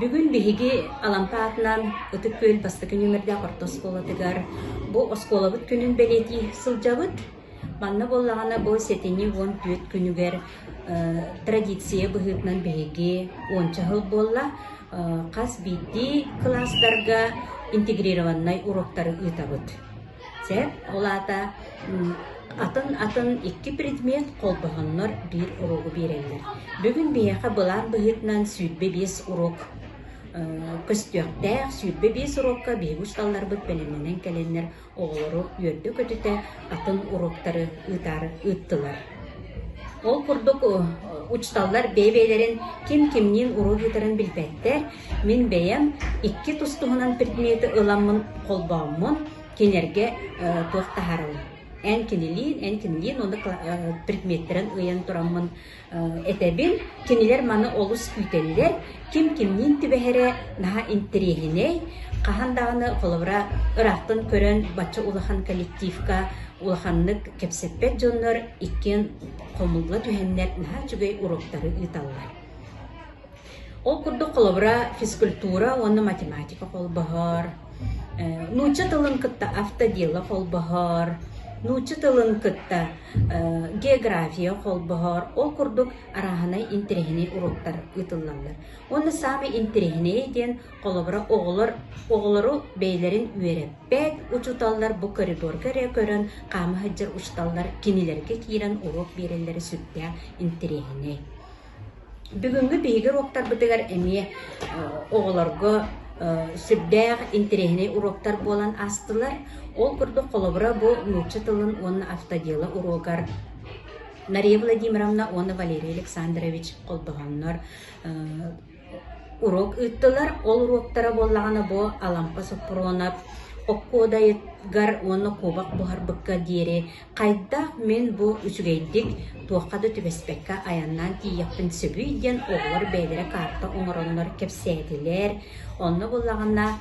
Бүгүн биһиги Алампа аатынан Ытык Күөл бастакы нүөмэрдээх орто оскуолатыгар бу оскуолабыт күнүн бэлиэтии сылдьабыт. Манна буоллаҕына бу сэтинньи 14 күнүгэр традиция быһыытынан биһиги уонча сыл буолла хас биирдии кылаастарга интегрированнай уроктары ыытабыт. Сөп, ол аата атын-атын икки предмет холбоһоннор биир уруогу биэрэллэр. Бүгүн биһиэхэ былаан быһыытынан 25 уруок көстүөхтээх. 25 уруокка биһиги учууталларбыт бэлэмнэнэн кэлэннэр оҕолору үөрдэ-көтүтэ атын уруоктары ыытаары ыыттылар. Ол курдук учууталлар бэйэ-бэйэлэрин ким кимниин уруок ыытарын билбэттэр. Мин бэйэм икки тус-туһунан предмети ыламмын холбооммун кинилэргэ туох таһаарабын. Эн кинилиин, эн кинилиин уонна предметтэрин ыйан тураммын этэбин. Кинилэр маны олус күүтэллэр. Ким кимниин түбэһэрэ наһаа интэриэһинэй. Хаһан даҕаны холобура ыраахтан көрөн бачча улахан коллективка улаханнык кэпсэппэт дьоннор иккиэн хомулла түһэннэр наһаа үчүгэй уроктары ыыталлар. Ол курдук холобура физкультура уонна математика холбоһор, нуучча тылын кытта автодело холбоһор, нуучча тылын кытта география холбоһор, ол курдук арааһынай интэриэһинэй уруоктар ыытыллаллар. Уонна саамай интэриэһинэйэ диэн холобура оҕолор оҕолору бэйэлэрин үөрэппэт учууталлар бу коридорга эрэ көрөн хаама сылдьар учууталлар кинилэргэ киирэн уруок биэрэллэрэ сүрдээх интэриэһинэй. Бүгүҥҥү биһиги уруоктарбытыгар эмиэ оҕолорго сүрдээх интэриэһинэй уруоктар буолан аастылар. Ол курдук холобура бу нуучча тылын уонна автодело уруогар Мария Владимировна уонна Валерий Александрович холбоһоннор Уруок ыыттылар, ол уруоктара буоллаҕына бу Алампа Соппуруонап Оккуодайыгар уонна куобах буһарбыкка диэри хайдах мин бу үчүгэйдик туохха да түбэспэккэ айаннаан тиийиэхпин сөбүй диэн оҕолор бэйэлэрэ карта оҥороннор кэпсээтилэр. Онно буоллаҕына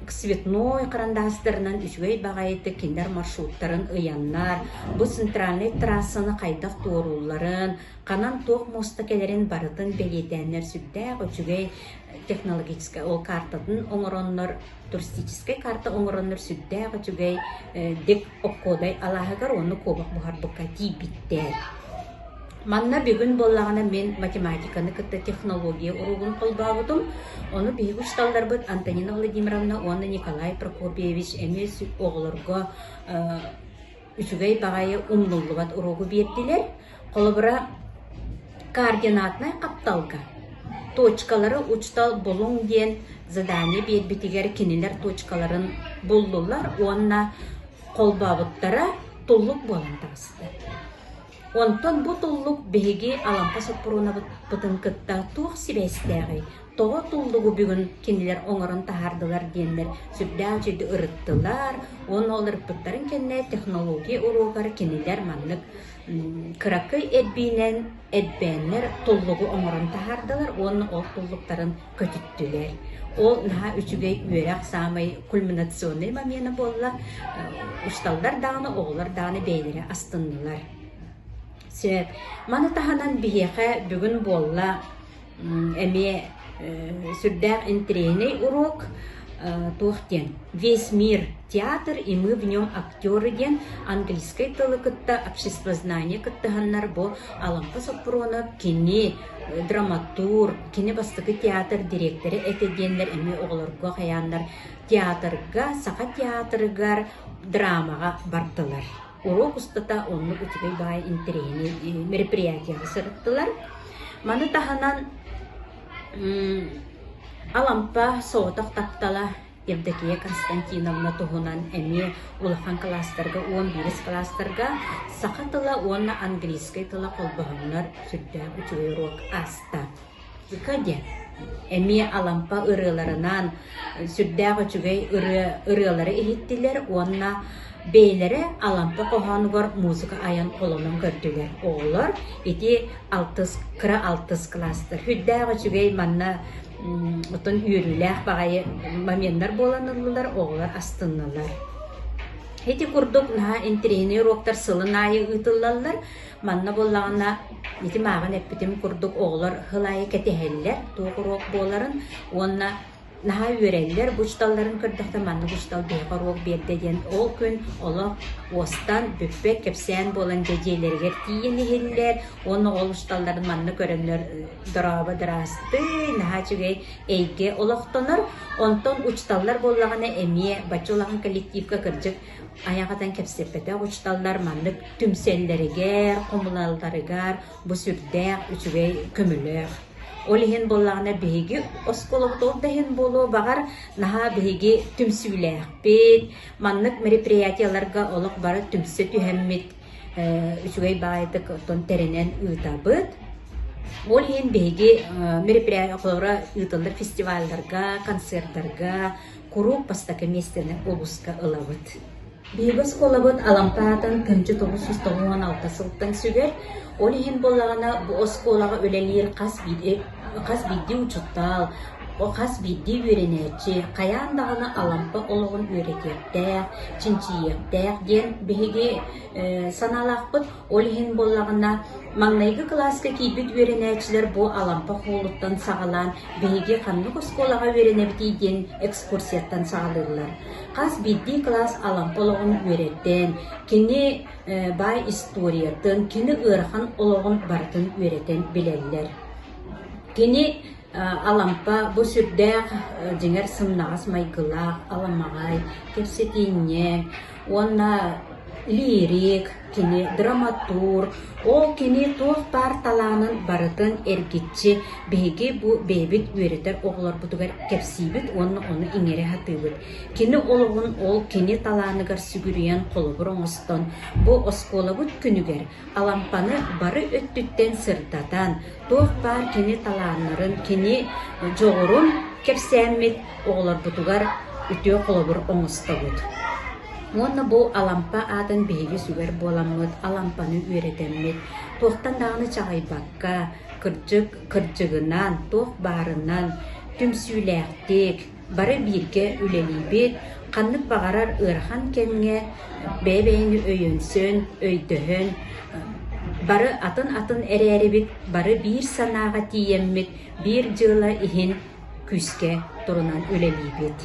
цветной харандаастарынан үчүгэй баҕайытык кинилэр маршруттарын ыйаннар, бу центральнай трассаны хайдах туоруулларын, ханан туох муоста кэлэрин барытын бэлиэтээннэр сүрдээх үчүгэй технологическай ол картатын оҥороннор, туристическай карта оҥороннор сүрдээх үчүгэй дик Оккуодай алааһыгар уонна куобах буһарбыкка тиийбиттэр. Манна бүгүн буоллаҕына мин математиканы кытта технология уруогун холбообутум. Ону биһиги учууталларбыт Антонина Владимировна уонна Николай Прокопьевич эмиэ оҕолорго үчүгэй баҕайы умнуллубат уруогу биэрдилэр. Холобура, координатнай хапталга точкалары учуутал булуҥ диэн задание биэрбитигэр кинилэр точкаларын буллулар уонна холбообуттара туллук буолан таҕыста. Онтон бу туллук биһиги Алампа Соппуруонабытын кытта туох сибээстээҕий, тоҕо туллугу бүгүн кинилэр оҥорон таһаардылар диэннэр сүрдээх үчүгэйдик ырыттылар уонна ол ырыппыттарын кэннэ технология уруогар кинилэр маннык кыракый эрбиинэн эрбээннэр туллугу оҥорон таһаардылар уонна ол туллуктарын көтүттүлэр. Ол наһаа үчүгэй үөрэх саамай кульминационнай момена буолла. Учууталлар даҕаны, оҕолор даҕаны бэйэлэрэ астыннылар. Сөп. Маны таһынан биһиэхэ бүгүн буолла эмиэ сүрдээх интэриэһинэй уруок туох диэн «Весь мир театр и мы в нем актеры» диэн английскай тылы кытта обществознание кыттыһаннар бу Алампа Соппуруонап кини драматург, кини бастакы театр дириэктэрэ этэ диэннэр эмиэ оҕолорго хайааннар театрга, саха театрыгар драмаҕа бардылар. Уруок устата оннук үчүгэй баай интэриэһинэй мероприятияҕа сырыттылар. Маны таһынан Алампа соҕотох таптала Евдокия Константиновна туһунан эмиэ улахан кылаастарга 11 кылаастарга саха тыла уонна английскай тыла холбоһоннор сүрдээх үчүгэй уруок ааста. Ыка диэн эмиэ Алампа ырыаларынан сүрдээх үчүгэй ырыа ырыалары иһиттилэр уонна бэйэлэрэ Алампа хоһоонугар музыка айан холонон көрдүлэр. Оҕолор ити алтыс кыра алтыс кылаастар сүрдээх үчүгэй манна оттон үөрүүлээх баҕайы моменнар буолан ыллылар, оҕолор астыннылар. Ити курдук наһаа интэриэһинэй уруоктар сылын аайы ыытыллаллар. Манна буоллаҕына ити мааҕын эппитим курдук оҕолор сыл аайы кэтэһэллэр туох уруок буоларын уонна наһаа үөрэллэр бу учууталларын көрдөхтө маннык учуутал биһиэхэ уруок биэрдэ диэн ол күн олох уостан бүппэт кэпсээн буолан дьэ дьиэлэригэр тиийэн иһиллэр уонна ол учууталларын манна көрөннөр дорообо дыраастый наһаа үчүгэй эйгэ олохтонор онтон учууталлар буоллаҕына эмиэ бачча улахан коллективка кырдьык айах атан кэпсэппэтэх учууталлар маннык түмсэллэригэр хомуналларыгар бу сүрдээх үчүгэй көмөлөөх Ол иһин буоллаҕына биһиги оскуолабыт ол да иһин буолуо баҕар наһаа биһиги түмсүүлээхпит, маннык мероприятиеларга олох бары түмсэ түһэммит үчүгэй баҕайытык оттон тэринэн ыытабыт. Ол иһин биһиги мероприятиелара ыытыллар фестивалларга, концертарга куруук бастакы миэстэни улууска ылабыт. Биһиги оскуолабыт Алампа аатын 1996 сылтан сүгэр. Ол иһин буоллаҕына, бу оскуолаҕа үлэлиир хас биирдии, хас биирдии учуутал, хас биирдии үөрэнээччи хайаан даҕаны Алампа олоҕун үөрэтиэхтээх, чинчийиэхтээх диэн биһиги санаалаахпыт. Ол иһин буоллаҕына, маҥнайгы кылааска киирбит үөрэнээччилэр бу Алампа холуттан саҕалаан биһиги ханнык оскуолаҕа үөрэнэбитий диэн экскурсияттан саҕалыыллар. Хас биирдии кылаас Алампа олоҕун үөрэтэн, кини баай историятын, кини ыарахан олоҕун барытын үөрэтэн билэллэр. Кини Алампа бу сүрдээх дьиҥэр сымнаҕас майгылаах, аламаҕай, кэпсэтиинньэҥ уонна лирик, кини драматург, ол кини туох баар талаанын барытын эргиччи биһиги бу бэйэбит үөрэтэр оҕолорбутугар кэпсиибит уонна ону иҥэрэ сатыыбыт. Кини олоҕун ол кини талааныгар сүгүрүйэн холобур оҥостон, бу оскуолабыт күнүгэр Алампаны бары өттүттэн сырдатан, туох баар кини талааннарын, кини дьоҕурун кэпсээммит оҕолорбутугар үтүө холобур оҥостобут. Уонна бу Алампа аатын биһиги сүгэр буоламмыт, Алампаны үөрэтэммит, туохтан даҕаны чаҕыйбакка, кырдьык кырдьыгынан, туох баарынан, түмсүүлээхтик, бары бииргэ үлэлиибит, ханнык баҕарар ыарахан кэмҥэ бэйэ-бэйэни өйөнсөн, өйдөһөн, бары атын-атын эрээрибит, бары биир санааҕа тиийэммит, биир дьыала иһин күүскэ турунан үлэлиибит.